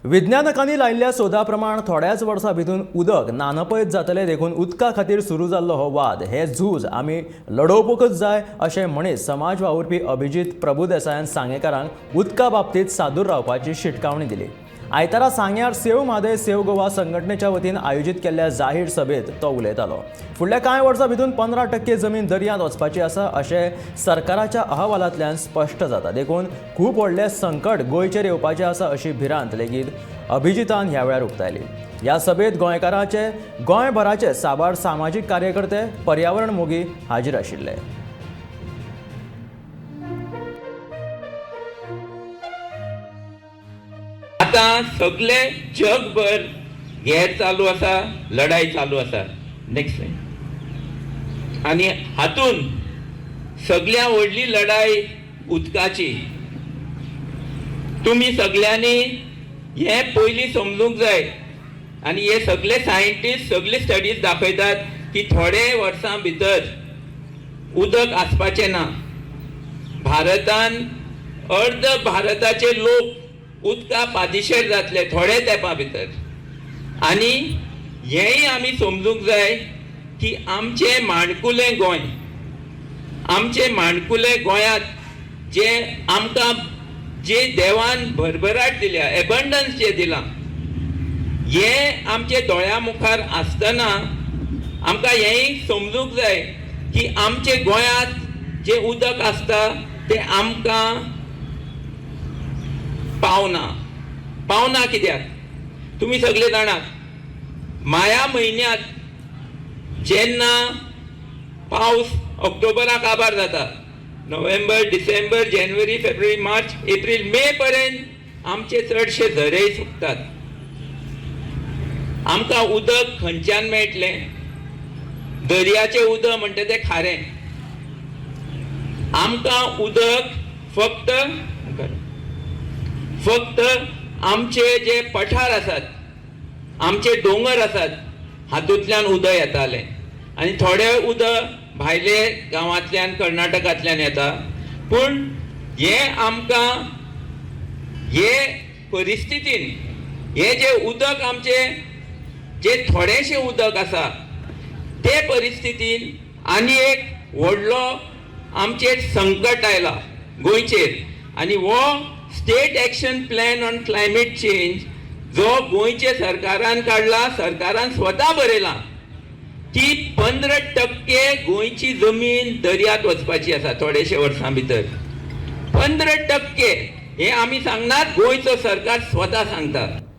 विज्ञानकांनी लायिल्ल्या सोदा प्रमाण थोड्याच वर्सां भितून उदक नानपयत जातलें. देखून उदका खातीर सुरू जाल्लो हो वाद, हें झूज आमी लडोवपाकच जाय अशें म्हणीत समाज वावुरपी अभिजीत प्रभुदेसायान सांगेकारांक उदका बाबतींत सादूर रावपाची शिटकावणी दिली. आयतारा सांग्यार सेव म्हादय सेव गोवा संघटनेच्या वतीन आयोजीत केल्ल्या जाहीर सभेत तो उलयतालो. फुडल्या कांय वर्सां भितून 15% जमीन दर्यांत वचपाची आसा अशें सरकाराच्या अहवालांतल्यान स्पश्ट जाता. देखून खूब व्हडलें संकट गोंयचेर येवपाचें आसा अशी भिरांत लेगीत अभिजितान ह्या वेळार उक्तायली. ह्या सभेत गोंयकाराचे, गोंयभराचे साबार सामाजीक कार्यकर्ते, पर्यावरण मोगी हाजीर आशिल्ले. आतां सगळे जगभर गेर चालू आसा, लढाई चालू आसा. नेक्स्ट. आनी हातून सगळ्या व्हडली लढाई उदकाची. तुमी सगळ्यांनी हें पयलीं समजूंक जाय आनी हे सगळे सायंटिस्ट, सगळे स्टडीज दाखयतात की थोडे वर्सां भितर उदक आसपाचें ना भारतान. अर्द भारताचे लोक उदका पादिशेर जातले थोडे तेंपा भितर. आनी हेंय आमी समजूंक जाय की आमचें माणकुलें गोंय, आमचें माणकुलें गोंयांत जे आमकां जे देवान भरभराट दिल्या, एबंडन्स जे दिलां, हें आमचे दोळ्या मुखार आसतना आमकां हेंय समजूंक जाय की आमचे गोंयांत जें उदक आसता तें आमकां पावना. पावना कित्याक? तुमी सगळे जाणात, माया म्हयन्यांत जेन्ना पावस ऑक्टोबराक काबार जाता, नोव्हेंबर, डिसेंबर, जानेवारी, फेब्रुवारी, मार्च, एप्रील, मे पर्यंत आमचे चडशे झरेय सुकतात. आमकां उदक खंयच्यान मेळटलें? दर्याचें उदक म्हणटा तें खारें. आमकां उदक फक्त फक्त आमचे जे पठार आसात, आमचे दोंगर आसात, हातूंतल्यान उदक येतालें आनी थोडें उदक भायले गांवांतल्यान, कर्नाटकांतल्यान येता. पूण हें आमकां हे परिस्थितीन हे जे उदक, आमचे जे थोडेशें उदक आसा, ते परिस्थितीन आनी एक व्हडलो आमचेर संकट आयला गोंयचेर. आनी हो State Action Plan on Climate Change जो गोंयचे सरकारान काडला, सरकारान स्वता बरयला की 15% गोंयची जमीन दर्यांत वचपाची आसा थोडेशे वर्सां भितर. 15% हे आमी सांगनात, गोंयचो सरकार स्वता सांगता.